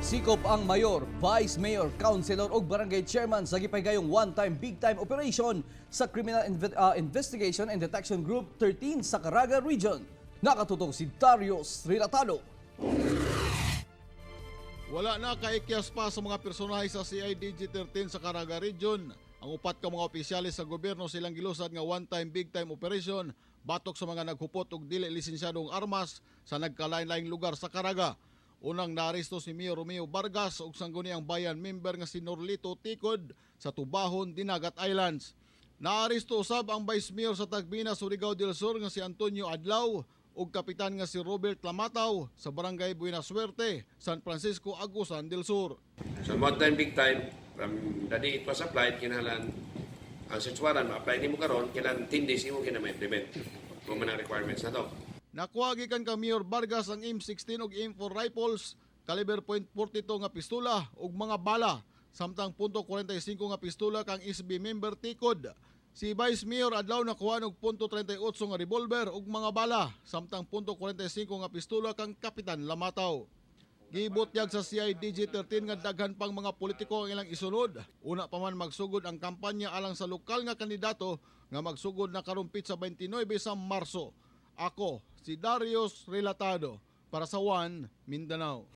Sikop ang mayor, vice mayor, councilor ug barangay chairman sa gipahigayong one-time big-time operation sa Criminal Investigation and Detection Group 13 sa Caraga Region. Nakatutok si Darius Relatado. Wala na kaikyas pa sa mga personahe sa CIDG 13 sa Caraga Region. Ang upat ka mga opisyalis sa gobyerno silang gilusad nga one-time big-time operation batok sa mga naghupot og dili lisensyadong armas sa nagkalain-laing lugar sa Caraga. Unang naaresto si Mayor Romeo Vargas ug sangguniang bayan member nga si Norlito Tikod sa Tubahon, Dinagat Islands. Naaresto usab ang Vice Mayor sa Tagbina, Surigao del Sur nga si Antonio Adlaw ug kapitan nga si Robert Lamataw sa Barangay Buena Suerte, San Francisco, Agusan del Sur. So one time, big time, from the day it was applied, kinahanglan ang search warrant, ma-apply nimo karon, kinahanglan 10 days imo kina ma-implement. Mao man ang requirements na to. Nakuha gikan kang Mayor Vargas ang M16 ug M4 rifles, caliber .42 nga pistola ug mga bala, samtang .45 nga pistola kang SB member Tikod. Si Vice Mayor Adlaw nakuha og .38 nga revolver ug mga bala, samtang .45 nga pistola kang Kapitan Lamataw. Gibutyag sa CIDG 13 nga daghan pang mga politiko ang ilang isunod. Una pa man magsugod ang kampanya alang sa lokal nga kandidato nga magsugod na karong petsa 29 sa Marso. Ako, si Darius Relatado para sa One Mindanao.